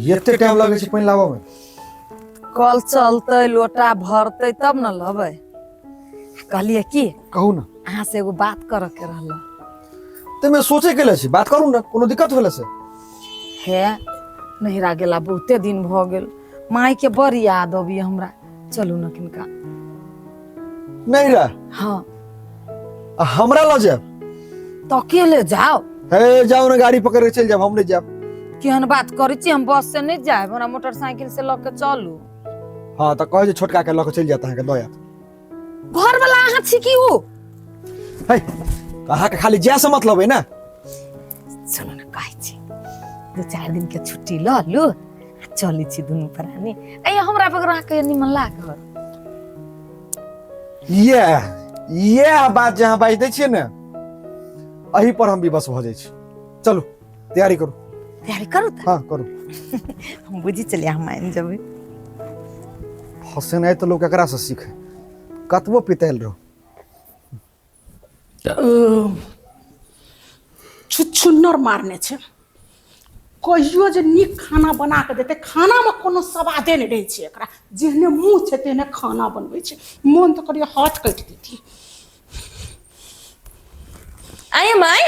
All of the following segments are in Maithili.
एते टाइम लगै छै पानि लाबऽ मे? कल चलतै, लोटा भरतै तब ने लेबै। कहलियै की, कहू ने। अहाँ से एगो बात करऽ के रहल। तैमे सोचे के ले छी, बात करू ने, कोनो दिक्कत भेलै से? हे, नहिरा गेला बहुते दिन भऽ गेल, माय के बड़ याद अबैया हमरा। चलू ने किनका। नहिरा? हाँ। आ हमरा लऽ जायब? तऽ अकेले जाओ। हे, जाउ ने, गाड़ी पकड़ के चलि जायब, हम नहि जायब। केहन बात करै छी? हम बस से नहि जायब, हमरा मोटरसाइकिल से लऽ के चलू। हाँ, तऽ कहै जे छोटका के लऽ के चलि जायत, अहाँके दऽ आयत। घर वाला अहाँ छी की ओ? हे, तऽ अहाँके खाली जाय से मतलब है ने? सुनू ने, कहै छी 2-4 दिन के छुट्टी लऽ लू आ चलै छी दुनू प्राणी। ऐ, हमरा बगैर अहाँके निमन लागल? इएह बात जे अहाँ बाजि दै छियै ने, एहि पर हम विवश भऽ जाइ छी। चलू, तैयारी करू। तैयारी करू तऽ? हाँ, करू। हम बुझि चलिए, हम आनि जेबै। फसेनाइ तऽ लोक एकरासँ सीखे, कतबो पितायल रहो। छुछुन्नर मारने छै। कहियो जे नीक खाना बना कऽ देतै, खानामे कोनो स्वादे नहि रहै छै एकरा। जेहने मुँह छै तेहने खाना बनबै छै। मोन तऽ करैए हाथ काटि देती। आये माय।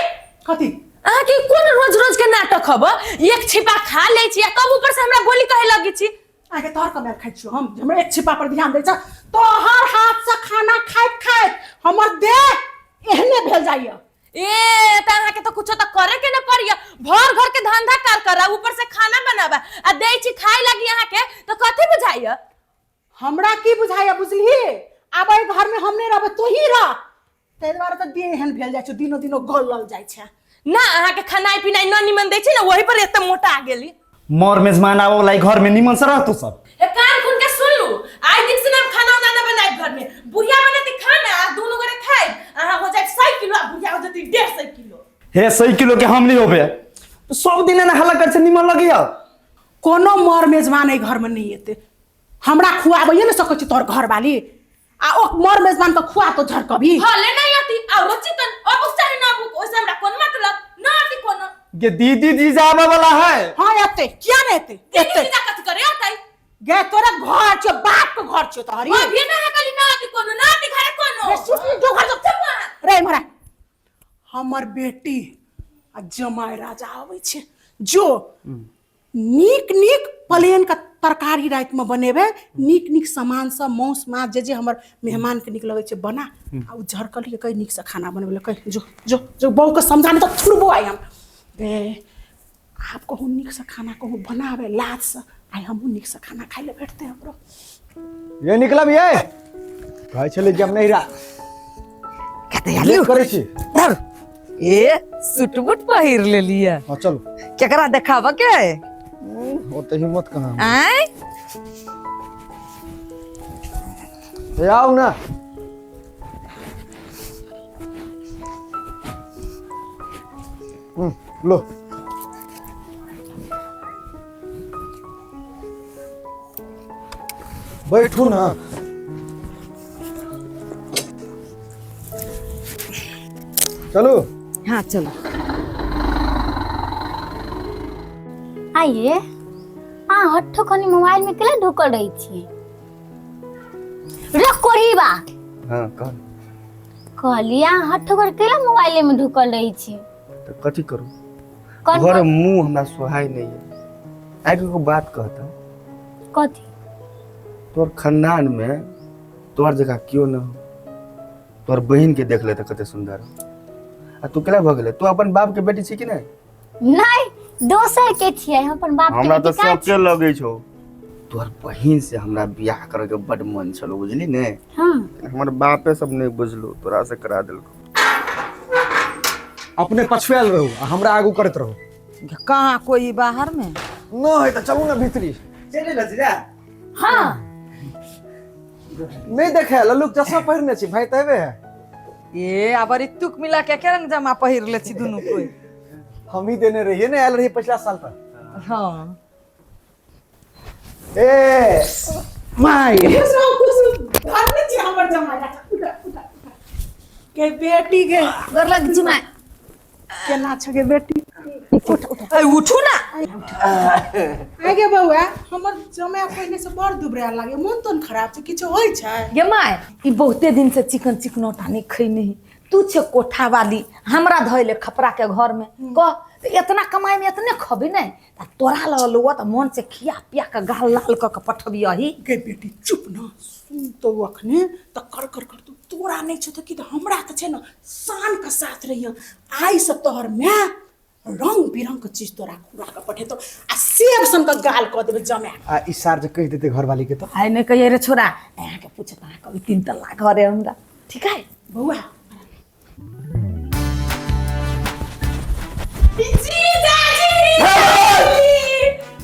कथी? अहाँके कोन रोज रोज के नाटक हब? एक छिपा खा लै छी आ तब ऊपर से हमरा बोली कहे लगी छी। आगे तोहर कमे खाइ छियो हम? हमरा एक छिपा पर ध्यान दै छ? तोहर हाथ से खाना खाइत खाइत हमर देह एहने भेल जाइए। ए, त अहाँके तो कुछो त करे के न पड़िया। भर घर के धंधा कार करा, ऊपर से खाना बनाबा आ दै छी खाए लगी अहाँके, तो कथी बुझाइया? हमरा की बुझाइया बुझलिही? आब एहि घर में हम नहीं रहबै, तू ही रह। ताहि दुआरे तऽ देह एहन भेल जाइ छै, दिनो दिनो गलल जाइ छै। ना, अहाँके खानाइ पिनाइ न निमन दै छै ने, वही पर एते मोटा गेली। मर मेजमान आबो वाला घर में निमन से रहतो सब। ए, कान खुन के सुन लू, आइ दिन से ना हम खाना उना ना बनाए घर में। बुढ़िया बनेती खाना आ दुनू गोरे खाए। अहाँ हो जाए 100 किलो आ बुढ़िया हो जती 150 किलो। हे, 100 किलो के हम नहीं होबे। सब दिन एना हल्ला कर छै, निमन लगैया? कोनो मर मेजबान एहि घरमे नहि एतै। हमरा खुआबैए ने सकै छी तोहर घरवाली, आ ओ मर मेजबान के खुआ तो झरकबी। भले नहीं आती और चिकन अब चाहे ना भूख, ओइसे हमरा कोन मतलब? ना आती कोनो। गे दीदी, जीजा आबे वाला है। हाँ, एतै। किया ने एतै? दीदी एतै। जीजा कथी करे आतै? गे, तोरा घर छौ, बाप के घर छौ तोहरी। अभी ना कली ना आती कोनो, ना आती घरे कोनो। रे सुन, जो घर जो रे मरा, हमर बेटी आ जमाय राजा आबै छै। जो नीक नीक प्लेन के तरकारी रातिमे बनेबै, नीक नीक सामान सब, मांस माछ, जे जे हमर मेहमानके नीक लगै छै बना। आ ओ झरकलीके कहि नीकसँ खाना बनबै लए कहि। जो जो जो, बहूके समझा, नहि तऽ थुड़बो आइ हम। रे, आब कहूँ नीकसँ खाना कहूँ बनाबै लाजसँ, आइ हमहूँ नीकसँ खाना खाइ लए भेटतै हमरो। ये निकलब, ये कहै छलै जे हम नहिरा कते लेट करै छी। धर, ए सूट बूट पहिर लेलिए। हाँ, चलू। केकरा देखाबऽ के? ओते हिम्मत कहाँ? आँय? ए, आउ ना। लो। बैठू ना। चलू। हाँ, चलो। आइए, अहाँ हट्ठो खनी मोबाइल में केला ढुकल रही छी रे कोढ़ीबा? हाँ, कह। कहली, अहाँ हट्ठो कर केला मोबाइल में ढुकल रही छी? तऽ कथी करू? कौन? घर मुंह हमरा सोहाय नहीं है। आइ एगो बात कहता। कथी? तोर खानदान में तोहर जगह क्यों न हो। तोहर बहिन के देख ले तऽ कते सुंदर हो, आ तू केला भऽ गेलै? तू अपन बाप के बेटी छी कि नहि? नहीं, दोसर के छियै, हम अपन बाप के हमरा तऽ बेटी कहाँ सबके लगै छौ। तोहर बहिन से हमरा बियाह करे के बड मन छलो, बुझली ने? छी? हाँ। हमर बापे सब नहीं बुझलो, तोरा से करा देलको। अपने पछुआल रहू आ हमरा आगू करैत रहू। कहाँ कोई बाहर में? न है तऽ चलू ने भीतरी। चलि ना जीजा। हाँ। नहीं देखे लल्लू के चश्मा पहिरने छी, भाई तऽ हेबे है। ए, आब तुक मिला के के रंग जमा पहिर ले छी दुनू कोई। हम ही देने रहिए ने, आयल रहिए पिछला साल तक। हाँ। ए माय। खुश रहू, खुश रहू। धन्य छी हमर जमाय राजा। उठा, उठा, उठा। के बेटी गे। गोर लग जुमा। केना छ गे बेटी? उठ उठ ए उठू ना। आगे बौआ, हमर जमाय पहिले से बड़ दुबराए लागे, मोन तोन खराब छै, किछु होइ छै? गे माय, ई बहुते दिन से चिकन चिकनौटा नहीं खैने ही। तू छे कोठा वाली, हमरा धैले खपरा के घर में कह त इतना कमाई में इतने खबी नहीं त तोरा लगल हुआ त मन से खिया पिया के गाल लाल क के पठबियही। गे बेटी चुप न, सुन तो अखने त कर कर कर तू, तोरा नहीं छौ त की त हमरा त छै न शान के साथ रहिय। आइ से तोहर my रंग बिरंग के चीज तोरा खुआ के पठेतौ आ सेब सन के गाल क देबे जमाय। आ ई सार जे कहि देते घरवाली के तो आइ नहीं कहिए रे छोरा, यहाँ के पूछे त कभी 3 तल्ला घर है हमरा। ठीक है बौआ।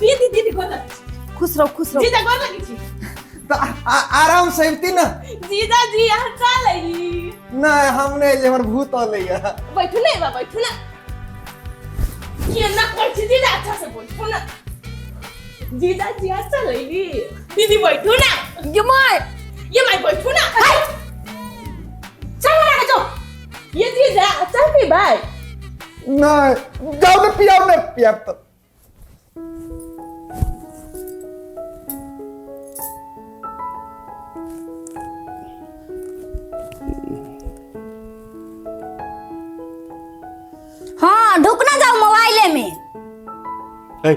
दीदी दीदी गोर लगै छी। खुश रहो खुश रहो। जीजा गोर लगै छी। तो आराम से अबती ना। जीजा जी अहाँ चलै। नहीं हम नहीं जे हमर भूत अलै। बैठू ने बा, बैठू ना। केना करै छी जीजा, अच्छा से बैठू ना। जीजा जी अहाँ चलै। दीदी बैठू ना। ये my, ये my बैठू ना। चल बना के जो। ये जीजा चाय पीबै? नहीं जाओ ना पियाओ ना पियाब तो। हाँ ढुक ना जाओ मोबाइले में। ए,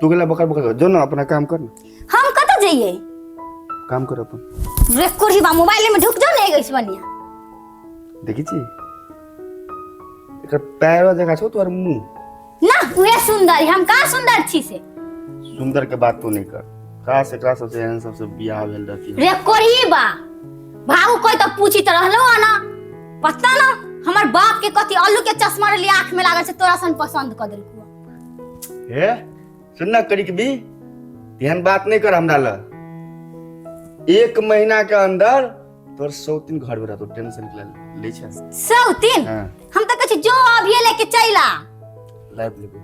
तू गेला बकर बकर जो ना अपना काम कर ना। हम कत जाइए? काम कर अपन। रे कुर्सी बा मोबाइले में ढुक जाओ ना एक बनिया। देखी छी एकर पैर देखा छौ तोर मुंह ना उहे सुंदर, हम का सुंदर छी से? सुंदर के बात तू नहीं कर, खास एकरा सबसे एहन सबसे बियाह भेल रहती। रे कोरी बा भाऊ कोई तो पूछी त रहलो ना, पता ना हमर बाप के कथी आलू के चश्मा रहली आंख में लागल से तोरा सन पसंद क देलकू। हे सुन ना करी के भी ध्यान बात नहीं कर हमरा ल। 1 महीना के अंदर तोर 103 घर में रहतो, टेंशन के ले छै 103? हाँ। हम त कहै छी जो अभी लेके चैला लाइव लेबे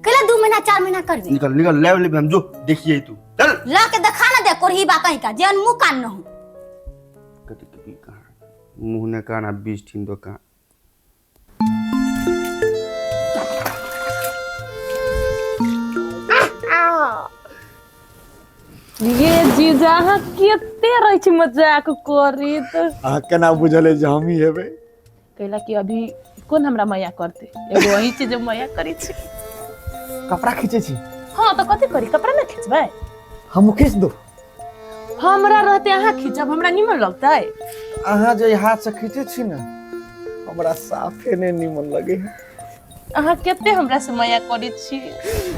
केला 2 महीना 4 महीना करबे। निकल निकल लाइव लेबे हम, जो देखिए तू चल ला के देखा ना दे कोरही बा कहीं का जेन मुंह कान न हो। कति कति कहां मुंह ने कान आ 20 ठिन दो कहां। ये जीजा अहाँ केते रहै छी मजाक करैत। अहाँ केना बुझल जे हम ही हेबै? कैला कि अभी कोन हमरा माया करते, एगो अहीं छी जे माया करै छी। कपड़ा खींचे छी? हाँ तो कथी करी, कपड़ा ना खींचबै? हम खींच दो। हमरा रहते अहाँ खींचब, हमरा निमन लगतै। अहाँ जे हाथ से खींचे छी ना हमरा साफे ने निमन लगे। अहाँ केते हमरा से माया करै छी?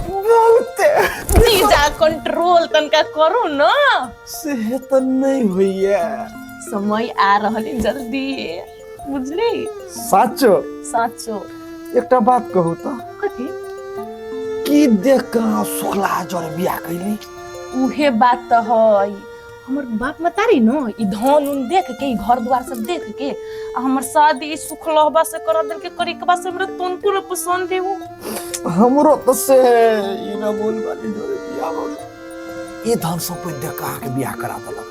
बहुते। जीजा कंट्रोल तनका करू ना। से त नहीं होइया। समय आ रहल जल्दी बुझली। साचो? साचो। एकटा बात कहू त? कथी? की देख के सुखला जरे बियाह कैली? उहे बात त है, हमर बाप मतारी न ई धन उन देख के ई घर द्वार सब देख के आ हमर शादी सुखलहबा से कर देल के करी के बाद से हमरा तोनको न पसंद है। वो हमरो त से ई न बोल वाली जोरे बियाह हो ई धन संपत्ति देख के अहाँ के बियाह करा देलक।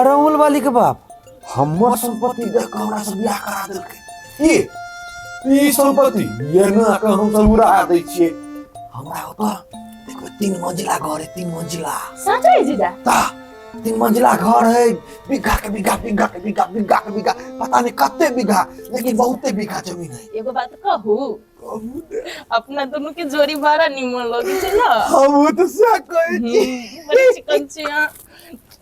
राहुल वाली के बाप हमर संपत्ति देख के हमरा से बियाह करा देलकै। ई संपत्ति ये ना के हम सब उड़ा दै छियै। हमरा ओतऽ देखो 3 मंजिला घर है, 3 मंजिला। सच है जीजा? ता 3 मंजिला घर है, बीघा के बीघा, बीघा के बीघा, बीघा के बीघा, पता नहीं कते बीघा, लेकिन बहुते बीघा जमीन है। एगो बात कहू, अपना दोनों के जोड़ी बड़ा निमन लगे छै ना। हम तो सह कहै छी। बड़ी चिकन छी अहाँ।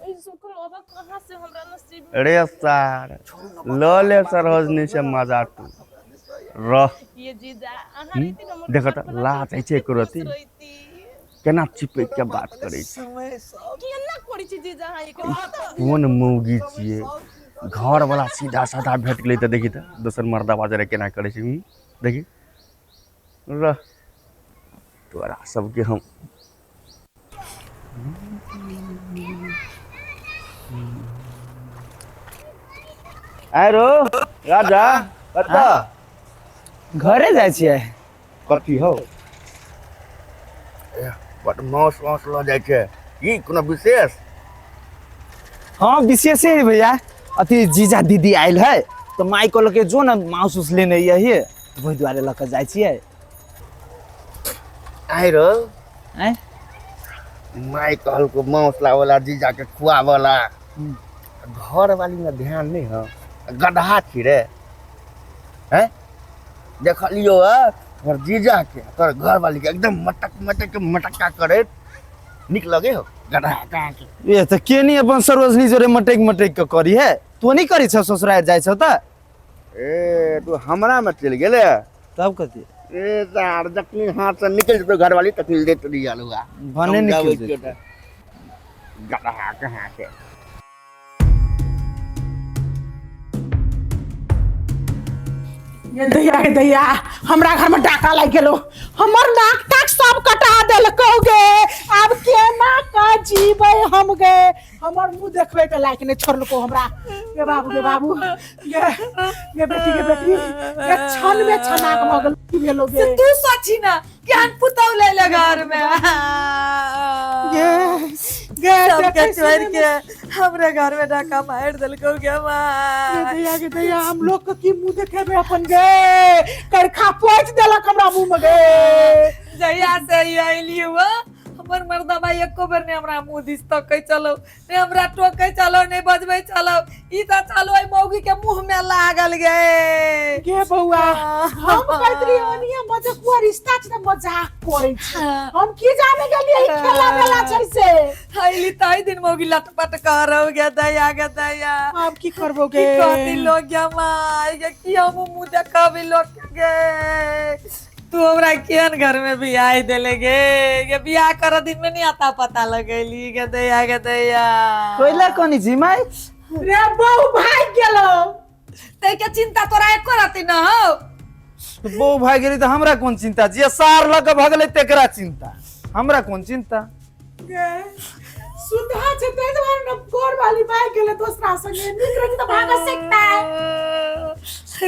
ई सुखलहबा कहाँ से हमरा नसीब। अरे सार ल ले सरोजनी से मजा तू रह। ये जीजा अहाँ रहिती न हमर देखत लाज होइ छै एको रति। केना चिपक के बात करै छै। केना करै छी जीजा अहाँ एको बात? कोन मौगी छियै, घर वाला सीधा साधा भेट गेलै तऽ देखी तऽ दोसर मर्दा बाजरे केना करै छै। देखी रह तोरा सबके हम। आरो राजा कतऽ? घरे जाइ छियै। कथी हौ? बड माउस माउस लऽ जाइ छै की कोनो विशेष? हाँ विशेषे है भैया, अथी जीजा दीदी आयल है तो माई कहलक जो ना माउस उस लेने यही। तऽ ओहि दुआरे लऽ कऽ जाइ छियै। आइ रो। आँय? माय कहलको मांस लावला जीजा के खुआवला, घर वाली में ध्यान नहीं है, गधा छी रे। हैं देखलियो है तोहर जीजा के तोहर घर वाली के एकदम मटक मटक के मटक्का करे निक लगे हो गधा कहाँ के। ए तऽ के नहीं अपन सरोजनी जोरे मटक मटक के करी है, तू नहीं करी छ ससुराल जाइ छ तऽ? ए तू हमरा में चलि गेले तब कथी? ए सार जखनी हाथ से निकल जेतो घरवाली तखनी लेत रही आलुआ भने निकल जेतौ। गधा कहाँ के। ये दैया गे दैया, हमरा घर में डाका लागि गेलो, हमर नाक ताक सब कटा देलकौ गे, आब केना क जीबै हम गे, हमर मुंह देखबै के लायक नहि छोड़लकौ हमरा। गे बाबू गे बाबू गे, गे बेटी गे बेटी गे, क्षण में छनाक भऽ गेल, की भेलो गे? तू सोची ना केहन पुतौ ले ले घर में। गे गे सबके देखै छोड़ सुनै के हमरे घर में डाका मार देलकौ गे गे माँ। दैया गे दैया, हम लोग के की मुंह देखेबै अपन गे, करखा पोछि देलक हमरा मुंह में गे। जहिया से ई अयली हुआ हमर मर्दबा एको बेर ने हमरा मुंह दिस तकै चलो, ने हमरा टोकै चलो, ने बजबै चलो, ई तऽ चलो एहि मौगी के मुंह में लागल गे। गे बौआ, हम कहैत रहियै ओनिये मजकुआ रिश्ता छै तऽ मजाक करै छै, हम की जाने गेलियै ई खेला बेला छै से। अयली ताहि दिन मौगी लटपट करौ गे दैया गे दैया। आब की करबो की गे? कहती लोग गे माय गे, की हम मुंह देखाबी लोग के गे? तू हमरा केहन घर में बियाह देले गे, गे बियाह कर दिन में नहीं आता पता लगैली गे दैया गे दैया। कोइला कोनी छी माय? रे बहू भागि गेलो। तै के चिंता तोरा एको रति न हो। बहू भागि गेली तऽ हमरा कोन चिंता, जे सार लऽ कऽ भगलै तेकरा चिंता, हमरा कोन चिंता। गे सुधा छै ताहि दुआरे ने गोर वाली भागि गेलै दोसरा संगे, नीक रहती तऽ भागऽ सकता।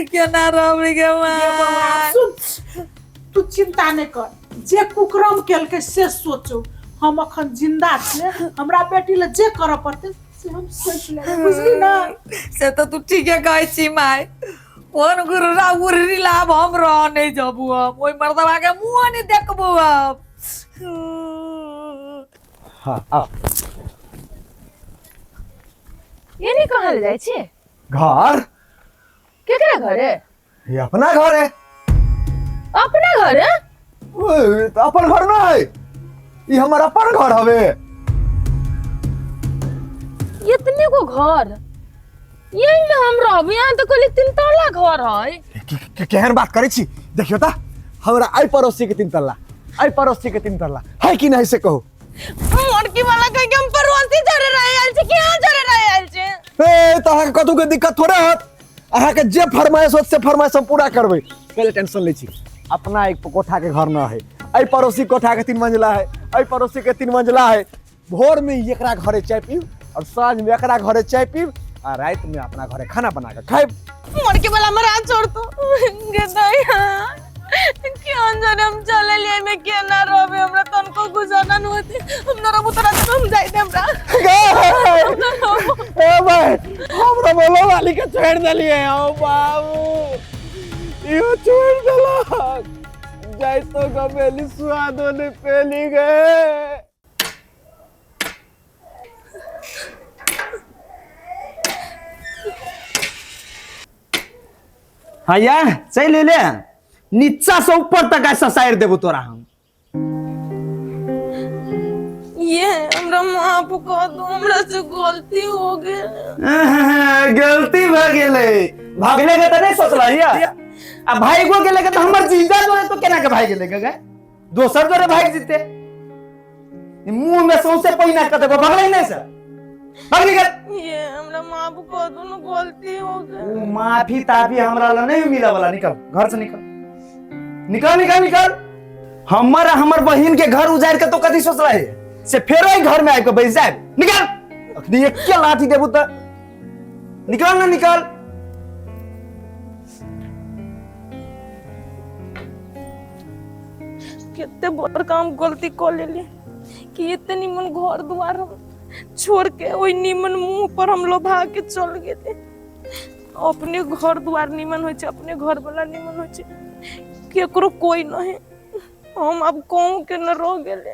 केना रहबै गे गे बौआ, माय? सुन तू चिंता नहि कर, जे कुकरम केलकै से सोचो, हम अखन जिंदा छियै, हमरा बेटी लए जे करऽ पड़तै से हम सोचि लेबै, बुझली ना? से तऽ तू ठीके कहै छी माय, कोन गुरुरा उड़री लाभ हम रह नहीं जबू, हम ओहि मर्दबा के मुँह नहीं देखबू अब। हाँ आ ये नहीं कहाँ ले जाइ छियै? घर। केकरा घर है? ये अपना घर है। अपना घर है? ओए, तो अपन घर ना है, ये हमर अपन घर हवे। इतने को घर यही में हम रहब? यहाँ तो कहली 3 तल्ला घर है। केहन बात करै छी, देखियो ता हमरा आई पड़ोसी के 3 तल्ला, आई पड़ोसी के 3 तल्ला है कि नहीं से कहू। मोड़की वाला कह के हम पड़ोसी जरे रहे आयल छी, केहन जरे रहे आयल छी? ए त अहाँ के कतौ के दिक्कत थोड़े होत, अहाँ के जे फरमाइश होत से फरमाइश हम पूरा करबै, पहले टेंशन लै छी। अपना एक कोठा के घर न है, आई पड़ोसी कोठा के 3 मंजिला है, आई पड़ोसी के 3 मंजिला है। भोर में एकरा घरे चाय पीब और साँझ में एकरा घरे चाय पीब आ रात में अपना घरे खाना बना के खाइब। मोड़की वाला मरा छोड़ तो गे दैया, केहन जरे हम चले लिए में केना रहबे, हमरा तनको गुजारा न होते, हम न रहबो तोरा से हम जाय दे हमरा। ए भाई हमरा बोलो वाली के छोड़ देलिए, ओ बाबू इहो छोड़ देलक, जाय तो गमेली सुआदो ने पेली गए। हाँ या चलि ले, नीचा से ऊपर तक आइ ससारि देबो तोरा हम। ये हमरा माफ कर दो, हमरा से गलती हो गेल। गलती भ गेलै, भागले के तऽ नहि सोचलही या? आ भागियो गेलै के तऽ हमर जीजा जोरे तो केना के भागि गेलै गे, दोसर जोरे भागि जेतै, मुंह में सौंसे पहिना कऽ देबो, भगलै नहि से भागि गेल। ये हमरा माफ कर दो न, गलती हो गेल। उ माफी ताफी हमरा लग नहीं मिले वाला, निकल घर से, निकल निकल निकल निकल। हमर हमर बहिन के घर उजाड़ के तो कथी सोचला है से फेरो एहि घर में आबि के बैस जाए, निकल अखनी एके लाठी देबू त निकल ना निकल। कितने बड़ काम गलती कर लेली कि इतने निमन घर द्वार हम छोड़ के ओहि निमन मुंह पर हम लोभा के चल गेली। अपने घर द्वार निमन होइ छै, अपने घर वाला निमन होइ छै, केकरो कोई नहीं, हम अब कहूँ के न रह गेले।